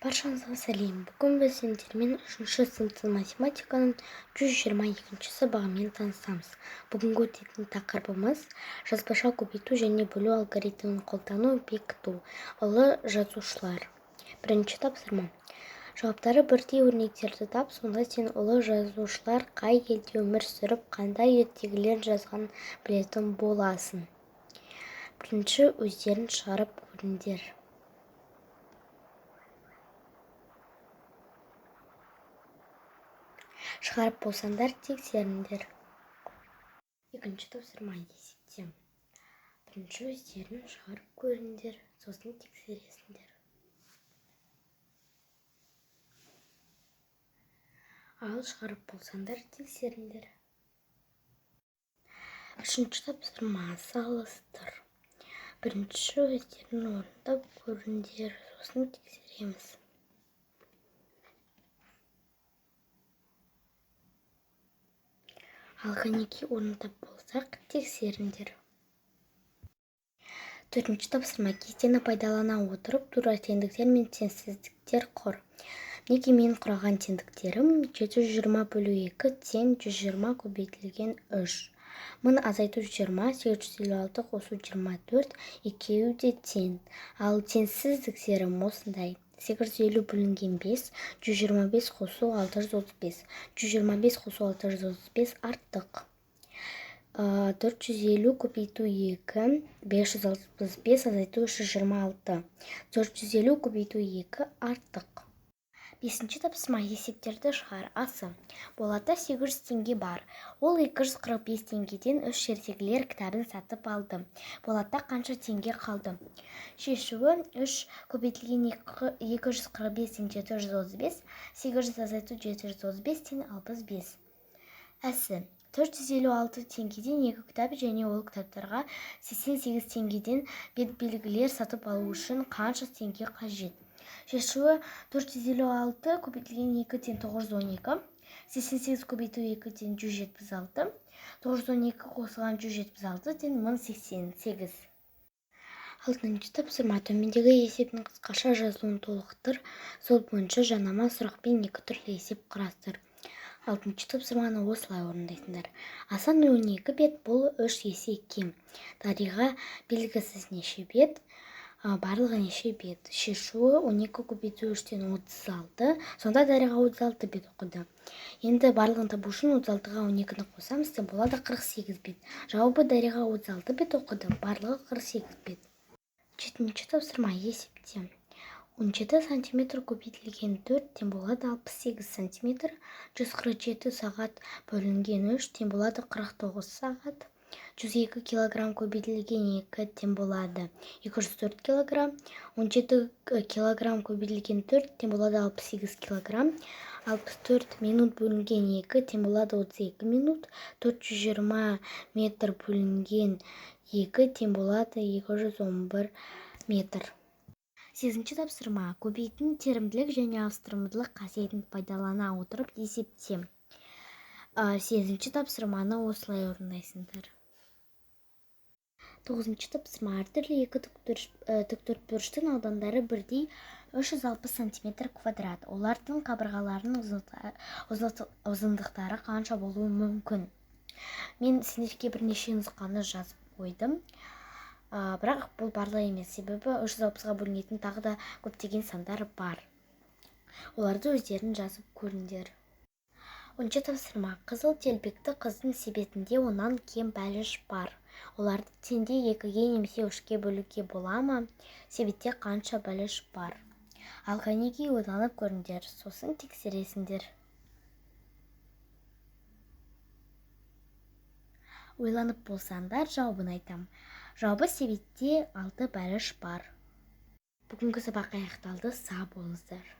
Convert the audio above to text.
Баршаңызға сәлем! Бүгін біз сендермен 3-ші сыныптың математиканың 122-ші сабағымен танысамыз. Бүгінгі өтетін тақырыбымыз жазбаша көбейту және бөлу алгоритмін қолдану, бекіту, ұлы жазушылар. Бірінші тапсырма. Жауаптары бірдей өрнектерді тап, сонда сен ұлы жазушылар қай елде өмір сүріп, қандай ертегілер жазғанын білетін боласың. Бірінші өздерін шығарып көріңдер. Шығарып болсаңдар, тексеріңдер. Екінші тапсырма есепте. Бірінші өздерін шығарып көріңдер, сосын тексересіңдер. Ал шығарып болсаңдар, тексеріңдер. Үшінші тапсырма салыстыр. Бірінші өздерін орындап көріңдер, сосын тексереміз. Ал кәнекей орындап болсақ, тексеріңдер. Төртінші тапсырма кестені пайдалана отырып, тура теңдіктер мен теңсіздіктер құр. Мінекей менің құраған теңдіктерім 720 бөлу 2 тең 120 көбейтілген 3. 1000 азайту 20, 856 қосу 24, екеуі де тең. Ал теңсіздіктерім осындай. 850 бөлінген 5, 125 қосу 635. 125 қосу 635 артық. 450 көбейту 2, 565 азайту 326. 450 көбейту 2 артық. Бесінші тапсырма есептерді шығар. Асы. Болатта 800 теңге бар. Ол 245 теңгеден 3 ертегілер кітабын сатып алды. Болатта қанша теңге қалды? Шешуі 3 көбейтілген 245 тең 735, 800 азайту 735 тең 65. Әсі. 456 теңгеден 2 кітап және ол кітаптарға 88 теңгеден бет белгілер сатып алу үшін қанша теңге қажет? Шешуі 456 көбейтілген 2 тең 912, 88 көбейту 2 тең 176, 912 қосылған 176 тең 1088. Алтыншы тапсырма төмендегі есептің қысқаша жазылуын толықтыр, сол бойынша жанама сұрақпен екі түрлі есеп құрастыр. Алтыншы тапсырманы осылай орындайсыңдар. Асан 12 бет, бұл 3 есе кем. Дариға белгісіз неше бет, барлығы неше бет. Шешуі 12 көбейту 3-тен 36. Сонда Дариға 36 бет оқыды. Енді барлығын табу үшін 36-ға 12-ні қосамыз, тең болады 48 бет. Жауабы Дариға 36 бет оқыды, барлығы 48 бет. Жетінші тапсырма есепте. 17 сантиметр көбейтілген 4 тең болады 68 сантиметр. 147 сағат бөлінген 3 тең болады 49 сағат. 102 килограмм көбейтілген 2 тең болады 204 килограмм. 17 килограмм көбейтілген 4 тең болады 68 килограмм. 64 минут бөлінген 2 тең болады 32 минут. 420 метр бөлінген 2 тең болады 211 метр. Сегізінші тапсырма көбейтін терімділік және ауыстырымдылық қасиетін пайдалана отырып есепте. Сегізінші тапсырманы осылай орындайсыңдар. Тоғызыншы тапсырма әртүрлі екі тіктөртбұрыштың аудандары бірдей 360 сантиметр квадрат. Олардың қабырғаларының ұзындықтары қанша болуы мүмкін? Мен сендерге бірнеше нұсқаны жазып қойдым. Бірақ бұл барлығы емес, себебі 360-ға бөлінетін тағы да көптеген сандар бар. Оларды өздерің жазып көріңдер. Оныншы тапсырма. Қызыл телпекті қыздың себетінде оннан кем бәліш бар. Оларды теңдей 2-ге немесе 3-ке бөлуге бола ма? Себетте қанша бәліш бар? Ал кәнекей ойланып көріңдер, сосын тексересіңдер. Ойланып болсаңдар, жауабын айтам. Жауабы себетте 6 бәліш бар. Бүгінгі сабақ аяқталды. Сау болыңыздар.